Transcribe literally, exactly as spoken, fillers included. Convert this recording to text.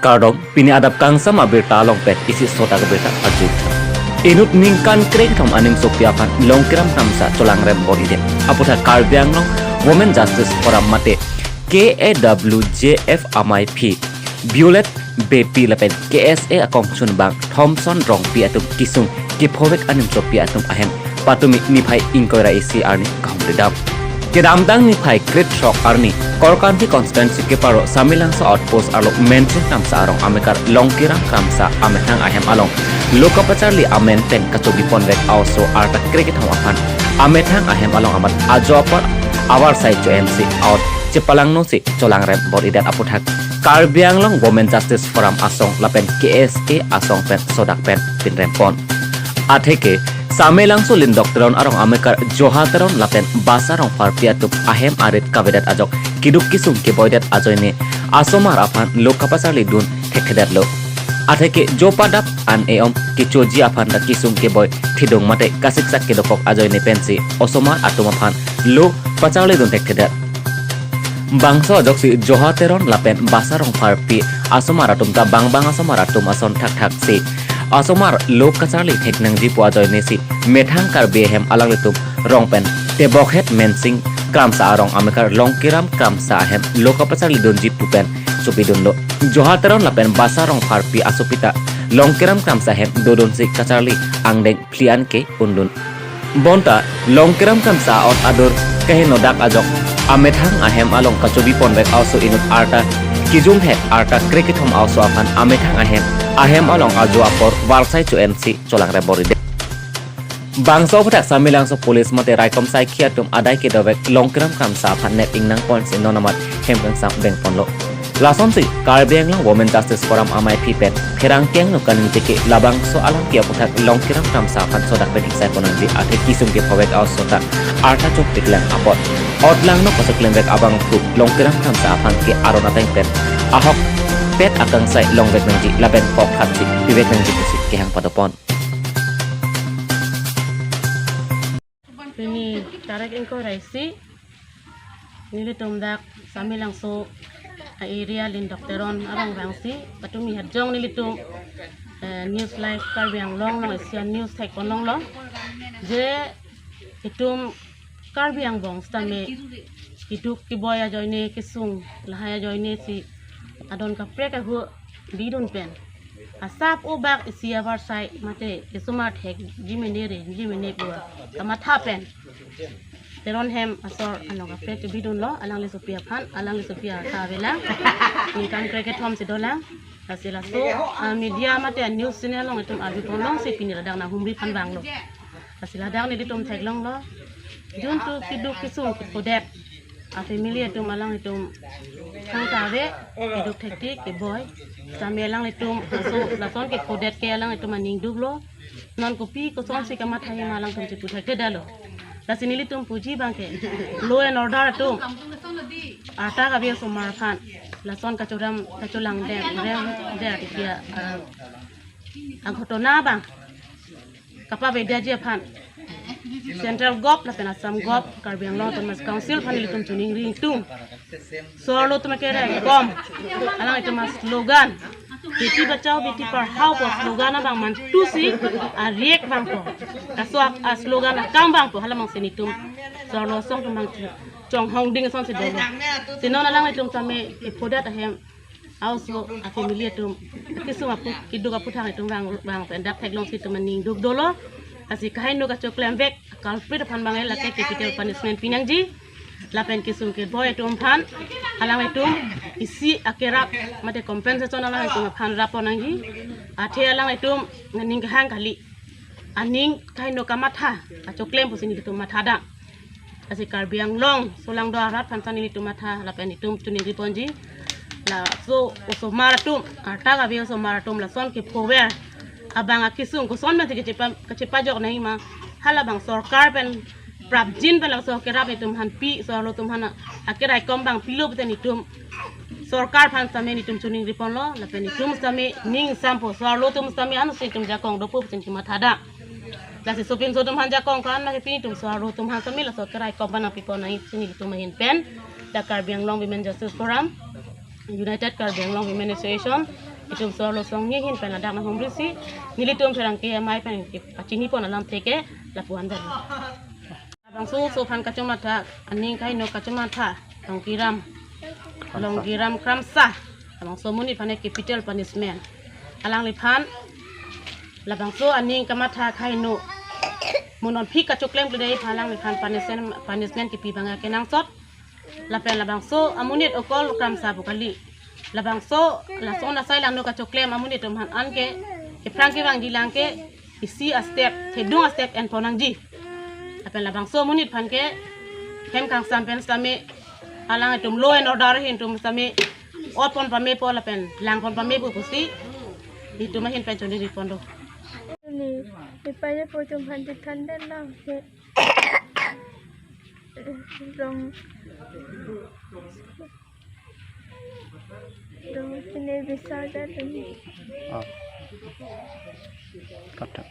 Kardom, pini adap kangsam abirta along pen isi sodak abirta arju. Inut ningkan krekethom animsopi aphan Longkiram Kramsa cholangrem bor-idet aputhak Karbi Anglong Women Justice Forum mate K A W J F amei aphi Violet Beypi lapen K S A akongchunbang Thomson Rongpi atum kesung kephovek animsopi atum ahem patumi niphai ingkoi ra isi arni kahumri dam. Kedamtang niphai krethrok arni Korkanthi constituency keparo Samelangso outpost arlo Mensing Kramsa arong amekar Longkiram Kramsa amethang ahem along lo kapacharli amen pen kachobi ponvek a-oso arta krekethom aphan amethang ahem along amat ajo apor avarsai cho-ensi aot chepalangnosi cholangrem bor-idet aputhak Karbi Anglong Women Justice Forum asong lapen K S A asong pen sodak pen pinrem pon. Atheke Samelangso Lindok Teron arong amekar Joha Teron lapen Basa Rongpharpi atum ahem arit kavedet ajok keduk kesung keboidet ajoine asomar aphan lo kapacharlidun thekthedetlo. Atheke jo padap an eom kechoji aphan ta kesung keboi thedung mate kasiksak kedokok ajoine pensi osomar atum aphan lo pacharlidun thekthedet. Bangso ajoksi Joha Teron lapen Basa Rongpharpi asomar atum ta bangbang asomar atum ason thakthaksi asomar lo kacharli theknangji pu ajoinesi methang Karbi ahem alanglitum rong pen tebokhet Mensing Kramsa arong amekar Longkiram Kramsa ahem lo kapacharlidunji pu pen chopidunlo. Joha Teron lapen Basa Rongpharpi asopi ta Longkiram Kramsa ahem dodunsi kacharli angdeng phli an ke undun. Bonta Longkiram Kramsa aot adur kahenodak ajok amethang ahem along kachobi ponvek a-oso inut arta kijumhek arta krekethom a-oso aphan amethang ahem ahem along ajo apor varsai cho-ensi cholangrem bor-idet. Bangso aputhak Samelangso police mate raikom saikhi atum adai kedovek Longkiram Kramsa aphan nep ingnang ponsi non amat hem kangsam beng ponlo. Lasonsi Karbi Anglong Women Justice Forum amei aphi pen pherangke angno kaningje ke labangso alam ke aputhak Longkiram Kramsa aphan sodak pen ingsai pon nangji athe kesung kephovek a-oso ta arta chokpiklang apot ot langno kachoklem vek abang thu Longkiram Kramsa aphan ke aron ateng pen ahokpet akangsai longvek nangji lapen kok khatsi pivek nangji pusi kehang padopon. Pini tarik ingkoi ra isi nelitum dak Samelangso a-area Lindok Teron arong vangsi patumi hajong nelitum, eh, News Live Karbi Anglong along isi a-news thek pon longlo. Je itum Karbi angbong sitame keduk keboi ajoine kesung lahai ajoinesi adon kaprek ahu bidun pen asap obak isi avarsai mate kesomar thekji mene reji mene pu kamatha pen Teron hem asor anong kaprek bidunlo, alangli sopi aphan, alangli sopi ata avelang. Ningkan krekethom si dolang. Lasi laso, ah, media mate news channel along itum arju pon longsi pini ladak nanghumri aphan vanglo. Lasi ladak nelitum theklonglo. Jun tu keduk kesung kephodet a-family atum alanglitum thangta ave, keduk thektik keboi. Sitame alanglitum laso, lason kephodet ke alanglitum aning duklo. Non kopi kosonsi kamatha hima alangtum chipu thekthedetlo. Lasi nelitum puji abang ke law and order atum arta kave osomar aphan lason kachoram kacholang dem rem der tikia, ah, aghotona abang kapavedetji aphan Central Gov lapen Assam Gov, Karbi Anglong Autonomous Council aphan nelitum choningri ingtung. So-arlo atum akeraikom, alanglitum a-slogan, Beti Bachao Beti Padhao pu slogan abang mantusi ariek vangpo. Laso a-slogan akam vangpo, hala abangsi nelitum so-arlo asong atum abang chonghongding asonsi dolo. Si non alanglitum sitame kephodet ahem a-oso a-family atum kesung apu keduk aputhak itum vang vang pen dak theklongsi itum aning duk dolo. Lasi kaheno kachoklem vek culprit aphan abang lake capital punishment pinangji. Lapen kesung keboi atum aphan alanglitum isi akerap mate compensation alanglitum aphan rap pon nangji. Athe alanglitum aning kehang kali. Aning kaheno kamatha, kachoklem pusi nelitum matha dam. Lasi Karbi Anglong solangdo arat aphan si nelitum matha lapen itum choningri ponji. Laso osomar atum, arta kave osomar atum lason kephover abang akesung koson pensi kachepa kachepajok nangji ma, hala abang sorkar pen prapjin pen laso kerap itum aphan pi, so-arlo atum aphan akeraikom abang pilo pusi nelitum sorkar aphan sitame nelitum choningri ponlo, lapen itum sitame ning sampo, so-arlo atum sitame ansi itum jakong dopo pusi nelitum matha dam. Lasi sopinso atum aphan jakong ko-an ma kepi, itum so-arlo atum aphan sitame laso keraikom abang nangpi pon nangji pusi nelitum ahin pen dak Karbi Anglong Women Justice Forum, United Karbi Anglong Women Association, Itum so arloso ngi ahin pen ladak nang humri si nelitum pherangke amei pen kepachini pon alamthe ke lapu-an pen. Labangso oso aphan kachomatha, aning kaheno kachomatha, Longkiram, Longkiram Kramsa. Labangso amonit aphan ke capital punishment. Alangliphan labangso aning kamatha kaheno mo nonphik kachoklemkle dei aphan alangliphan punishment, punishment kipi abang ke kenangsot. Lapen labangso amonit okol Kramsa pu kali. Labangso lason asai langno kachoklem amonit atum aphan anke kephrang kevangji lang ke isi a-step, thedung a-step enpon nangji. Lapen labangso amonit aphan ke hem kangsam pen sitame alanglitum law and order ahin atum sitame otpon pamepo lapen langpon pamepo pusi itum ahin pen choningri pon do. Ni, ni paya po atum aphan chethan det lang ke. Rong, rong sine bisa aja dun. Oh. Kathak.